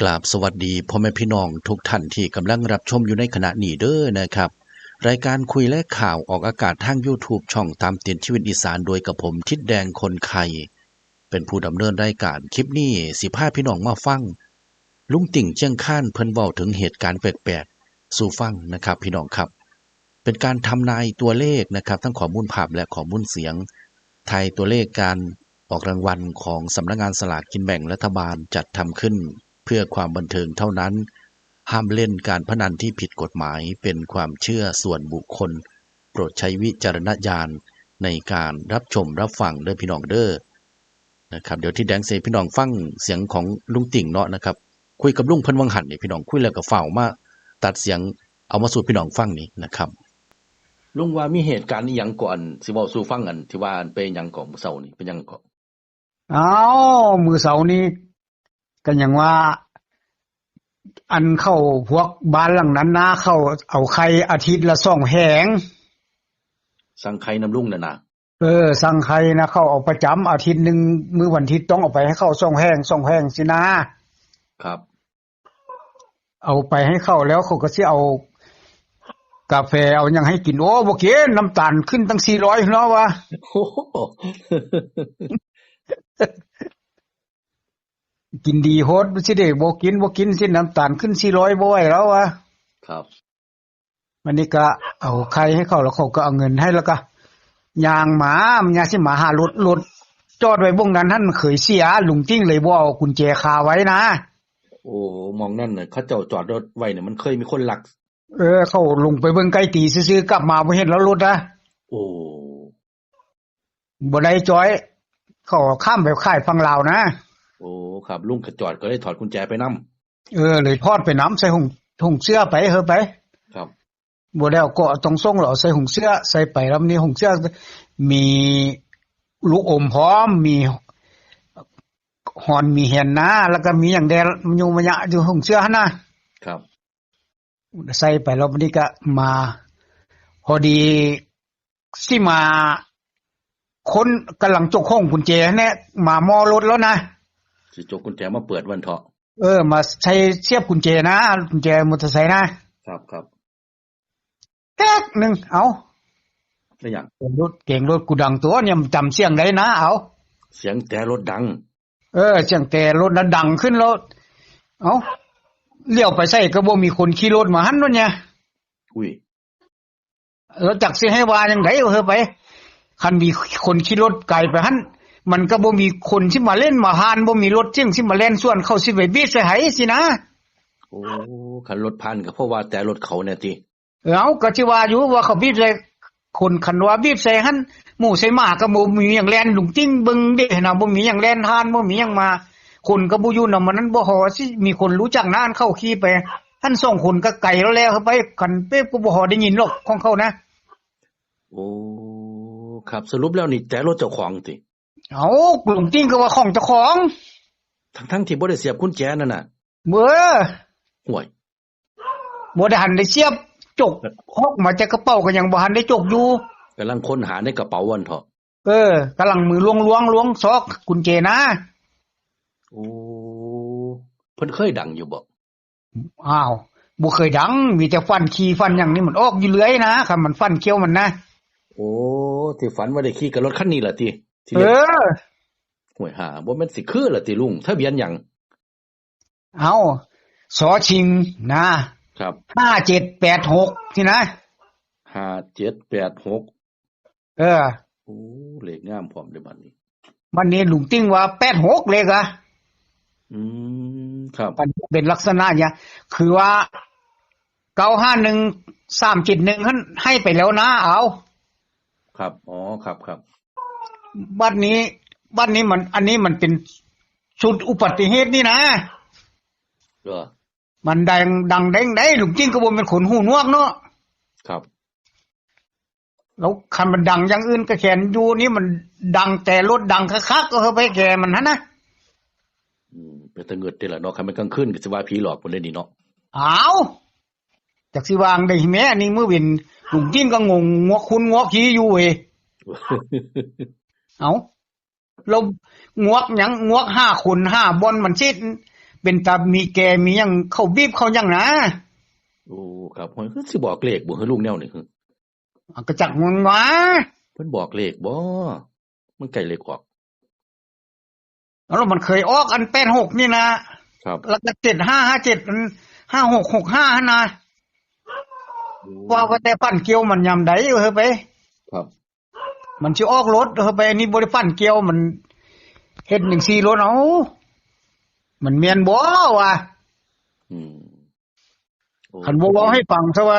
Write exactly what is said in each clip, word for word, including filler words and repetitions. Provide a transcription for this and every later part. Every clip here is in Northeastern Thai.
กราบสวัสดีพ่อแม่พี่น้องทุกท่านที่กำลังรับชมอยู่ในขณะนี้เด้อนะครับ รายการคุยและข่าวออกอากาศทาง YouTube ช่องตามติดชีวิตอีสาน โดยกับผมทิดแดงคนไข่ เป็นผู้ดำเนินรายการ คลิปนี้สิพาพี่น้องมาฟัง ลุงติ่งเชียงคานเพิ่นเว้าถึงเหตุการณ์แปลกๆ สู่ฟังนะครับพี่น้องครับ เป็นการทำนายตัวเลขนะครับ ทั้งข้อมูลภาพและข้อมูลเสียง ทายตัวเลขการออกรางวัลของสำนักงานสลากกินแบ่งรัฐบาล จัดทำขึ้นเพื่อความบันเทิงเท่านั้น ห้ามเล่นการพนันที่ผิดกฎหมาย เป็นความเชื่อส่วนบุคคล โปรดใช้วิจารณญาณในการรับชมรับฟังเด้อพี่น้องเด้อ นะครับ เดี๋ยวทิดแดงสิให้พี่น้องฟังเสียงของลุงติ่งเนาะนะครับ คุยกับลุงเพิ่นวังหันนี่พี่น้อง คุยแล้วก็ฟ้าวมาตัดเสียงเอามาสู่พี่น้องฟังนี่นะครับ ลุงว่ามีเหตุการณ์อีหยังก่อนสิเว้าสู่ฟัง อันที่ว่าอันไปหยังก่อนมื้อเช้านี่ เป็นหยังก่อน อ้าว มื้อเช้านี้ก็หยังว่า อันเข้าพวกบ้านหลังนั้นนะ เข้าเอาไข่อาทิตย์ละสองแผง สั่งไข่นำลุงน่ะนะ เออ สั่งไข่นะ เข้าเอาประจำ อาทิตย์หนึ่งมื้อวันอาทิตย์ต้องเอาไปให้เข้าสองแผง สองแผงสินะ ครับ เอาไปให้เข้าแล้วเขาก็สิเอากาแฟเอาหยังให้กิน โอ้ บ่กิน น้ำตาลขึ้นตั้งสี่ร้อยเนาะวะ โอ้โห กินดีโพด สิได้บ่กิน บ่กินสิ น้ำตาลขึ้นสี่ร้อย บ่ไหวแล้ววะ ครับ วันนี้ก็เอาไข่ให้เขา แล้วเขาก็เอาเงินให้ แล้วก็ย่างมา มันย่างสิมาหารถ รถจอดไว้บ่งนั้น หั้นมันเคยเสีย ลุงติ่งเลยบ่เอากุญแจคาไว้นะ โอ้ หม่องนั่นน่ะ เขาเจ้าจอดรถไว้เนี่ย มันเคยมีคนลัก เออ เขาลงไปเบิ่งไก่ตีซื่อๆ กลับมาบ่เห็นแล้วรถนะ โอ้ บ่ได้จ้อย เขาข้ามไปขายฝั่งลาวนะ โอ้ ครับ ลุงก็จอดก็เลยถอดกุญแจไปนำ เออ เลยถอดไปนำ ใส่ห้อง ห้องเสื้อไป เฮอไป ครับ บ่ได้เอาเกาะต้องส่งหรอก ใส่ห้องเสื้อ ใส่ไปแล้วนี่ห้องเสื้อ มีลูกอมพร้อม มีฮอน มีแฮนนะ แล้วก็มีหยังแดง มันอยู่มะยะอยู่ห้องเสื้อหั่นนะ ครับ ใส่ไปแล้ววันนี้ก็มา พอดีสิมา คนกำลังจกห้องกุญแจเนี่ย มาหม้อรถแล้วนะ สิจกกุญแจมาเปิดวันเถาะ เออ มาใช้เสียบกุญแจนะ กุญแจมอเตอร์ไซค์นะ ครับ ครับ แก๊กหนึ่ง เอ้า ได้หยัง เก๋งรถ เก๋งรถกูดังตัวเนี่ย จำเสียงได้นะ เอ้า เสียงแต่รถดัง เออ เสียงแต่รถนะดังขึ้นแล้ว เอ้า เลี้ยวไปใส่ก็บ่มีคนขี่รถมาหั้นนั่นเนี่ย อุ้ย แล้วจักสิให้ว่าจั่งใด๋ เออ ไป คันมีคนขี่รถไกลไปหั้น มันก็บ่มีคนสิมาเล่นมาผ่าน บ่มีรถเสียงสิมาแล่นสวน เขาสิไปบีบใส่ไผสินะ โอ้ คันรถผ่านก็เพราะว่าแต่รถเขาเนี่ยติ เอ้า ก็สิว่าอยู่ว่าเขาบีบใส่คน คันว่าบีบใส่หั้น หมูใส่หมาก็บ่มีหยังแล่น ลุงติ่งเบิ่งเด้นะ บ่มีหยังแล่นผ่าน บ่มีหยังมา คนก็บ่อยู่นำ มันนั้นบ่ฮอดสิมีคนรู้จักนะ อันเขาขี่ไปหั้นสองคนก็ไกลแล้วแหละ ไป คันเป๊บก็บ่ฮอดได้ยินหรอกของเขานะ โอ้ ครับ สรุปแล้วนี่แต่รถเจ้าของติ เอ้า ลุงติ่งก็ว่าของเจ้าของ ทั้งๆที่บ่ได้เสียบกุญแจนั่นน่ะ เบ้อ ห่วย บ่ได้หันได้เสียบ จกฮอกมาจากกระเป๋าก็ยังบ่หันได้จกอยู่ กำลังค้นหาในกระเป๋าวันเถาะ เออ กำลังมือล้วงๆ ล้วงซอกกุญแจนะ โอ้ เพิ่นเคยดังอยู่บ่ อ้าว บ่เคยดัง มีแต่ฟันขี้ฟันหยังนี่มันออกอยู่เรื่อยนะ คันมันฟันเขี้ยวมันนะ โอ้ ที่ฝันว่าได้ขี่กับรถคันนี้ล่ะติ ที่ เออ ห่วยห่า บ่แม่นสิคือล่ะติลุง ทะเบียนหยัง เอ้า ส.ชิง นะ ครับ ห้าเจ็ดแปดหก นี่นะ ห้าเจ็ดแปดหก เออ โอ้ เลขงามพร้อมเด้อบัดนี้ บัดนี้ลุงติ่งว่า แปดหก เลขอะ อืม ครับ มันเป็นลักษณะเนี่ย คือว่า เก้าห้าหนึ่ง สามเจ็ดหนึ่ง หั้นให้ไปแล้วนะ เอา ครับ อ๋อ ครับ ครับ บัดนี้ บัดนี้มัน อันนี้มันเป็นชุดอุบัติเหตุนี่นะ เหรอ มันดัง ดังแดงได้ ลุงติ่งก็บ่แม่นคนหูหนวกเนาะ ครับ แล้วคันมันดังอย่างอื่นก็แค่นอยู่ นี่มันดังแต่รถดังคักๆ ก็เฮาไปแก่มันหั้นนะ อืม เป็นตาเงิดเด้ล่ะเนาะ คันแม่นกลางคืนก็สิว่าผีหลอกพุ่นเด้นี่เนาะ อ้าว จักสิว่าจั่งใด๋แหม อันนี้มื้อเว็น ลุงติ่งก็งง งวกคุณงวกขี้อยู่เว้ย เอ้า แล้วงวกหยัง งวกหาคนหาบ่อนมันสิ เป็นตามีแก่มีหยัง เขาบีบเขาหยังนะ โอ้ ครับ เฮ้ย คือสิบอกเลขบ่ คือลุงแนวนี่ คือ อ่ะ ก็จักมันว่า เพิ่นบอกเลขบ่ มันใกล้เลขออก แล้วมันเคยออกอัน แปดหก นี่นะ ครับ แล้วก็ เจ็ดห้าห้าเจ็ด อัน ห้าหกหกห้า หั่นนะ โอ้ ว่า ว่าแต่ฝันเกี่ยวมันยามใดเฮ้ยไป ครับ มันสิออกรถเฮ้ยไป อันนี้บ่ได้ฝันเกี่ยว มันเฮ็ดจั่งซี้รถ เอ้า มันแม่นบ่วะ อืม โอ้ คันบ่เว้าให้ฟังซะว่า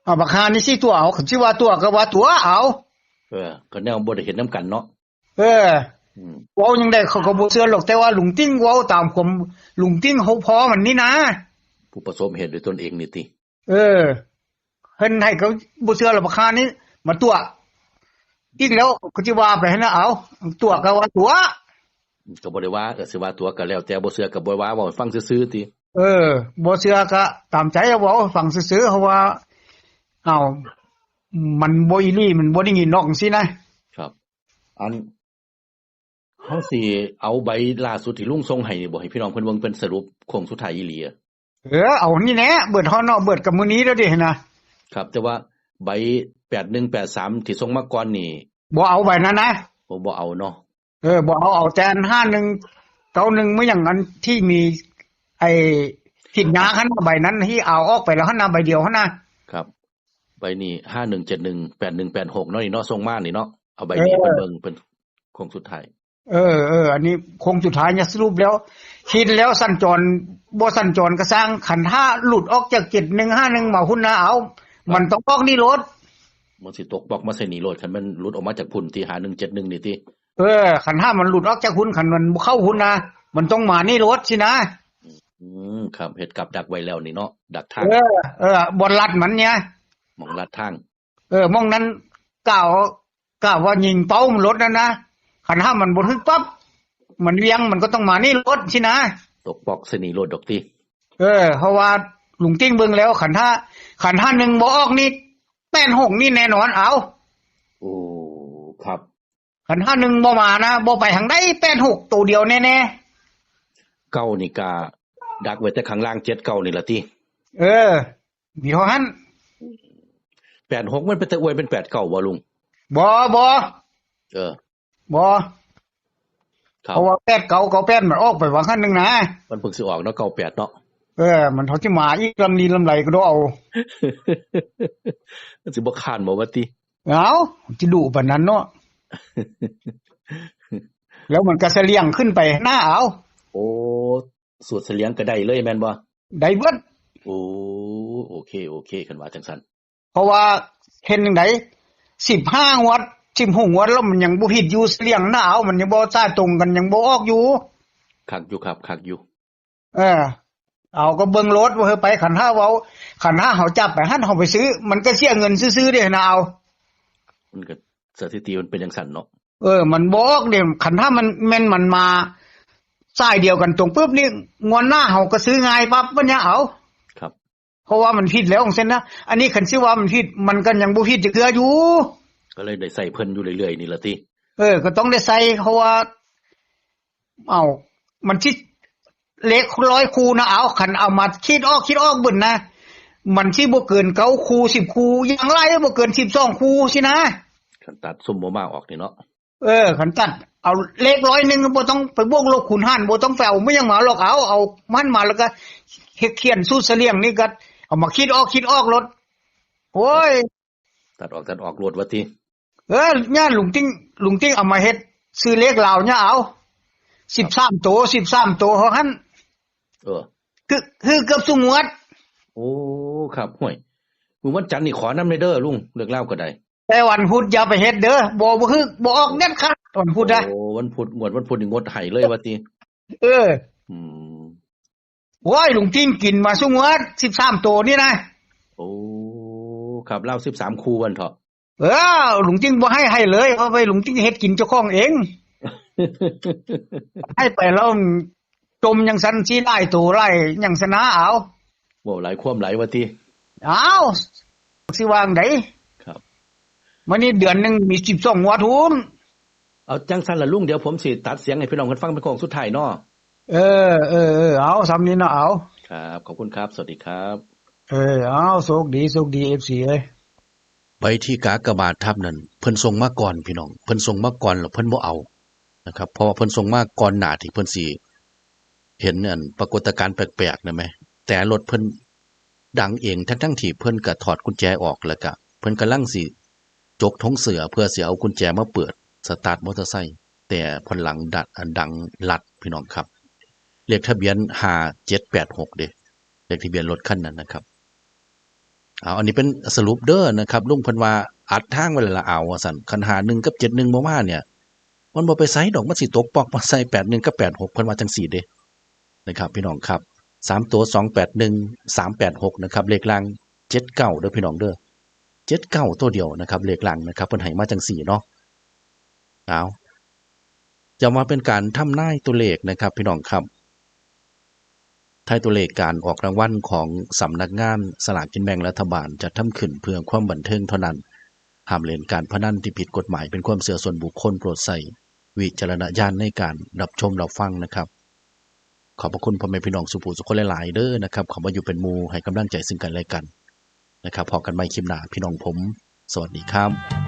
เอาบักห่านี่สิตั๋วเอา คันสิว่าตั๋วก็ว่าตั๋วเอา เออ ก็แนวบ่ได้เฮ็ดนำกันเนาะ เออ อืม เว้าจั่งใดเขาก็บ่เชื่อหรอก แต่ว่าลุงติ๊งเว้าตามความ ลุงติ๊งเขาพอมันนี่นะ ผู้ประสบเหตุด้วยตนเองนี่ติ เออ เพิ่นให้เขาบ่เชื่อหรอก บักห่านี่มาตั๋ว อีกแล้วก็สิว่าไปหั่นนะ เอาตั๋วก็ว่าตั๋ว ก็บ่ได้ว่า ก็สิว่าตั๋วก็แล้วแต่ บ่เชื่อก็บ่ว่า เว้าให้ฟังซื่อๆติ เออ บ่เชื่อก็ตามใจ เว้าให้ฟังซื่อๆ เพราะว่า เอ้า มันบ่อีหลี มันบ่ได้ยินนอกจั่งซี้นะ ครับ อัน เฮาสิเอาใบล่าสุดที่ลุงส่งให้นี่บ่ ให้พี่น้องเพิ่นเบิ่ง เพิ่นสรุปโค้งสุดท้ายอีหลีอะ เออ เอานี่แหละ เบิดฮอดเนาะ เบิดกับมื้อนี้แล้วเด้นะ ครับ แต่ว่าใบ แปดหนึ่งแปดสาม ที่ส่งมาก่อนนี่ บ่เอาใบนั้นนะ ผมบ่เอาเนาะ เออ บ่เอา เอาแต่อัน ห้าหนึ่งเก้าหนึ่ง มื้อหยังอันที่มี ไอ้ ผิดยาหั่นน่ะ ใบนั้นที่เอาออกไปแล้วหั่นน่ะ ใบเดียวหั่นน่ะ ครับ ใบนี้ ห้าหนึ่งเจ็ดหนึ่ง แปดหนึ่งแปดหก เนาะนี่เนาะ ส่งมานี่เนาะ เอาใบนี้ เออ เพิ่นเบิ่ง เพิ่นโค้งสุดท้าย เออ เออ อันนี้โค้งสุดท้ายเนี่ยสรุปแล้ว คิดแล้วสัญจร บ่สัญจรก็ซ่าง คันถ้าหลุดออกจาก เจ็ดหนึ่งห้าหนึ่ง มาหั่นนะ เอา ครับ มันต้องออกนี่โลด มันสิตกบล็อกมาใส่นี่โลด คันมันหลุดออกมาจากพุ้นที่ ห้าหนึ่งเจ็ดหนึ่ง นี่ติ เออ คันถ้ามันหลุดออกจากพุ้น คันมันบ่เข้าพุ้นนะ มันต้องมานี่โลดสินะ อืม ครับ เฮ็ดกับดักไว้แล้วนี่เนาะ ดักทาง เออ เออ บ่อนลัดมันเนี่ย หม่องลัดทาง เออ หม่องนั้นกะ กะว่ายิงเป้ามันโลดนั่นนะ คันถ้ามันบ่ถึกปั๊บ มันเหวี่ยง มันก็ต้องมานี่โลดสินะ ตกบล็อกใส่นี่โลดดอกติ เออ เพราะว่าลุงติ๊งเบิ่งแล้ว คันถ้า คันถ้าหนึ่งบ่ออกนี่ แปดหก นี่แน่นอน เอา โอ้ ครับ คันถ้าหนึ่งบ่มานะ บ่ไปทางใด แปดหก ตัวเดียวแน่ๆ เก้านี่กะดักไว้แต่ข้างล่าง เจ็ดเก้า นี่ล่ะติ เออ มีเท่านั้น แปดหก มันเป็นตะอวยเป็น แปดเก้า บ่ลุง บ่ บ่ เออ บ่ ครับ เพราะว่า แปดเก้า เก้าแปด มันออกไปว่าหั่นหนึ่งนะ มันเพิ่งสิออกเนาะ เก้าแปด เนาะ เออ มันเขาสิมาอีกลำนี้ลำไรก็ต้องเอา มันสิบ่ค้านบ่ว่าติ เอ้า สิดุปานนั้นเนาะ แล้วมันก็เสลี่ยงขึ้นไปหน้าเอา โอ้ สูตรเสลี่ยงก็ได้เลยแม่นบ่ ได้เบิด โอ้ โอเค โอเค คันว่าจั่งซั้น เพราะว่าเห็นจั่งใด สิบห้างวด สิบหกงวดแล้วมันยังบ่ผิดอยู่ เสลี่ยงหน้าเอา มันยังบ่สายตรงกัน ยังบ่ออกอยู่ คักอยู่ครับ คักอยู่ เออ เอาก็เบิ่งโลดว่าเฮ้ยไป คันถ้าเว้า คันถ้าเขาจับไปหั่นเขาไปซื้อ มันก็เสียเงินซื่อๆเด้นะ เอา มันก็สถิติมันเป็นจั่งซั้นเนาะ เออ มันบ่ออกเด้ คันถ้ามันแม่นมันมาสายเดียวกันตรงปุ๊บนี่ งวดหน้าเขาก็ซื้อง่ายปั๊บ มันเนี่ยเอา ครับ เพราะว่ามันผิดแล้วของเส้นนะ อันนี้คันสิว่ามันผิด มันก็ยังบ่ผิดจักเทื่ออยู่ ก็เลยได้ใส่เพิ่นอยู่เรื่อยๆนี่ล่ะติ เออ ก็ต้องได้ใส่ เพราะว่า เอ้า มันสิเลขร้อยคู่นะ เอา คันเอามาคิดออก คิดออกเบิ่นนะ มันสิบ่เกินเก้าคู่ สิบคู่ อย่างไรบ่เกินสิบสองคู่สินะ คันตัดซุมบ่มาออกนี่เนาะ เออ คันตัด เอาเลขร้อยหนึ่ง บ่ต้องไปบวกลบคูณหาร บ่ต้องไปเอาไม่ยังมาหรอก เอา เอามันมาแล้วก็เฮ็ดเขียนสูตรเสลี่ยงนี่ก็เอามาคิดออก คิดออกโลด โอ้ย ตัดออก ตัดออกโลดว่าติ เออ เนี่ยลุงติ๊ง ลุงติ๊งเอามาเฮ็ดซื้อเลขลาวเนี่ยเอา สิบสามตัว สิบสามตัวเท่านั้น เออ คือ คือเกือบซุงวด โอ้ ครับ ห้วย มื้อวันจันทร์นี่ขอนำแน่เด้อลุง เลขลาวก็ได้ แต่วันพุธอย่าไปเฮ็ดเด้อ บ่ บ่คือ บ่ออกเด็ดขาดวันพุธนะ โอ้ วันพุธ งวดวันพุธนี่งดให้เลยว่าติ เออ อืม โอ้ย ลุงติ๊งกินมาซุงวด สิบสามตัวนี่นะ โอ้ ครับ ลาวสิบสามคู่วันเถาะ เออ ลุงติ๊งบ่ให้ ให้เลย เอาไปลุงติ๊งเฮ็ดกินเจ้าของเอง ให้ไปแล้วจมยังซั้นสิหลายตัวหลายยังซะนะ เอา เว้าหลายความหลายว่าติ เอา สิว่าจั่งใด ครับ มื้อนี้เดือนหนึ่งมีสิบสองงวดพู้น เอาจั่งซั้นล่ะลุง เดี๋ยวผมสิตัดเสียงให้พี่น้องเพิ่นฟังเป็นโค้งสุดท้ายเนาะ เออ เออ เออ เอา ส่ำนี้เนาะ เอา ครับ ขอบคุณครับ สวัสดีครับ เออ เอา โชคดี โชคดี เอฟซี เอ้ย ใบที่กากบาททับนั่น เพิ่นส่งมาก่อนพี่น้อง เพิ่นส่งมาก่อนแล้วเพิ่นบ่เอานะครับ เพราะว่าเพิ่นส่งมาก่อนหน้าที่เพิ่นสิเห็นอันปรากฏการณ์แปลกๆนั่นแหม แต่รถเพิ่นดังเอง ทั้งๆที่เพิ่นก็ถอดกุญแจออก แล้วก็เพิ่นกำลังสิจกถงเสื้อเพื่อสิเอากุญแจมาเปิดสตาร์ทมอเตอร์ไซค์ แต่พอหลังดัดอันดังลัดพี่น้องครับ เลขทะเบียนห้าเจ็ดแปดหกเด้ เลขทะเบียนรถคันนั้นนะครับ เอา อันนี้เป็นสรุปเด้อนะครับ ลุงเพิ่นว่าอัดทางไว้แล้วละเอา ว่าซั่น คันห้าหนึ่งกับเจ็ดหนึ่งบ่มาเนี่ย มันบ่ไปไสดอก มันสิตกปอกมาใส่แปดหนึ่งกับแปดหก เพิ่นว่าจังซี่เด้ นะครับ พี่น้องครับ สามตัว สองแปดหนึ่ง สามแปดหก นะครับ เลขล่าง เจ็ดเก้า เด้อพี่น้องเด้อ เจ็ดเก้า ตัวเดียวนะครับ เลขล่างนะครับ เพิ่นให้มาจังซี่เนาะ เอา จะมาเป็นการทำนายตัวเลขนะครับ พี่น้องครับ ทายตัวเลขการออกรางวัลของสำนักงานสลากกินแบ่งรัฐบาล จัดทำขึ้นเพื่อความบันเทิงเท่านั้น ห้ามเล่นการพนันที่ผิดกฎหมาย เป็นความเชื่อส่วนบุคคล โปรดใช้วิจารณญาณในการรับชมรับฟังนะครับ ขอบพระคุณพ่อแม่พี่น้องสู่ผู้สู่คนหลายๆเด้อนะครับ เข้ามาอยู่เป็นหมู่ให้กำลังใจซึ่งกันและกันนะครับ พบกันใหม่คลิปหน้าพี่น้องผม สวัสดีครับ